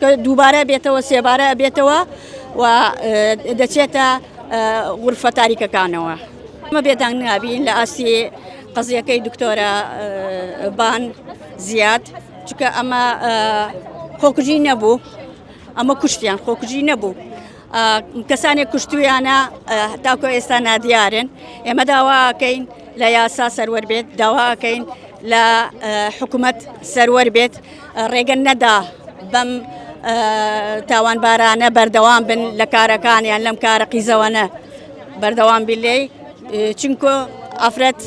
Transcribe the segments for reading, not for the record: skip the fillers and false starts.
چکە دووبارە بێتەوە سێبارە بێتەوە و دەچێتە غورفە تاریکەکانەوە. ئەمە بێدەنگ نابین لە ئاستی قەزیەکەی دکتۆرە بان زیاد چکە ئەمە خۆکوژی نەبوو ئەمە کوشتیان خۆکوژی نەبوو کەسانێک کوشتویانە تاکۆ ئێستا نادیارن ئێمە داواکەین لە یاسا سەروەر بێت داواکەین لە حکوومەت سەروەر بێت ڕێگە نەدا بەم تاوانبارانە بەردەوام بن لە کارەکانیان لەم کارە قیزەوەنە بەردەوام بی لێی چونکۆ ئافرەت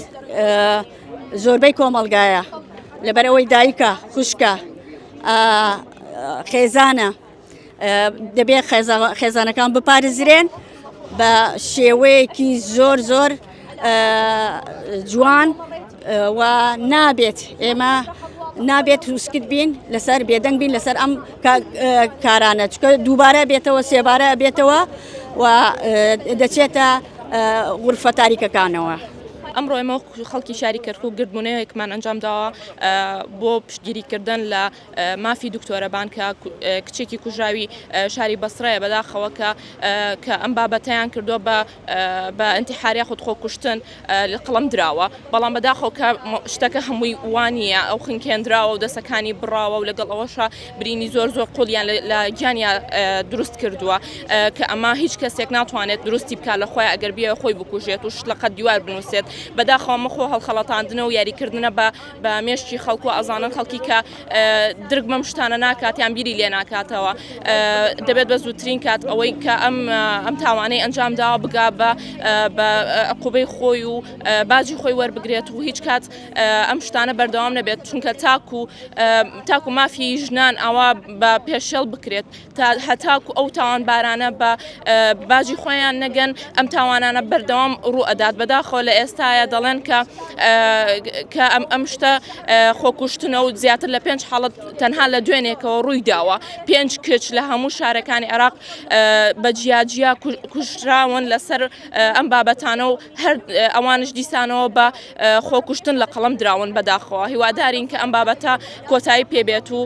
زۆربەی کۆمەڵگایە لەبەرئەوەی دایکە خوشکە خێزانە دەبێت خێزانەکان بپارێزرێن بە شێوەیەکی زۆر زۆر جوان و نابێت ئێمە نابێت وسکت بین لەسەر بێدەنگ بین لەسەر ئەم کارانە چکە دووبارە بێتەوە سێبارە بێتەوە و دەچێتە غورفە تاریکەکانەوە. ئەمڕۆ ئێمە خەڵکی شاری کەرکوک گردبوونەوەیەکمان ئەنجامداوە بۆ پشتگیریکردن لە مافی دکتۆرە بان کە کچێکی کوژراوی شاری بەسرەیە بەداخەوە کە کە ئەم بابەتەیان کردووە بە بە ئینتیحار یاخود خۆکوشتن لە قەڵەم دراوە بەڵام بەداخەوە کە شتەکە هەمووی وانە ئەو خنکێنراوە و دەسەکانی بڕاوە و لەگەڵ ئەوەشە برینی زۆر زۆر قوڵیان لە گیانیا دروست کردووە کە ئەمە هیچ کەسێک ناتوانێت دروستی بکات لە خۆی ئەگەر بیەوێ خۆی بکوژێت و شت لە قەد دیوار بنووسێت بەداخەوە مە خۆ هەڵخەڵەتاندنە و یاریکردنە بە بە مێشکی خەڵک و ئەزانن خەڵکی کە درک بەم شتانە ناکات یان بیری لێ ناکاتەوە دەبێت بە زووترین کات ئەوەی کە ئەم ئەم تاوانەی ئەنجام داوە بگا بە بە عقوبەی خۆی و باجی خۆی وەربگرێت و هیچ کات ئەم شتانە بەردەوام نەبێت چونکە تاکو تاکو مافی ژنان ئاوا بە پێشێڵ بکرێت تا هەتاکو ئەو تاوانبارانە بە باجی خۆیان نەگەن ئەم تاوانانە بەردەوام ڕوو ئەدات بەداخەوە لە ئێستاە دەڵێن کە کە ئەم ئەم شتە خۆکوشتنە و زیاتر لە پێنج حاڵەت تەنها لە دوێنێکەوە ڕووی داوە پێنج کچ لە هەموو شارەکانی عێراق بە جیاجیا کوژراون لەسەر ئەم بابەتانە و هەر ئەوانش دیسانەوە بە خۆکوشتن لە قەڵەم دراون بەداخەوە هیوادارین کە ئەم بابەتە کۆتایی پێبێت و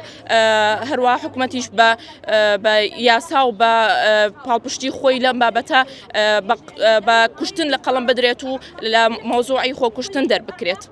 هەروە حکومەتیش بە بە یاسا و بە پاڵپشتی خۆی لەم بابەتە بە کوشتن لە قەڵم بدرێت و لە مەوزوعی خۆکوشتن دەربکرێت.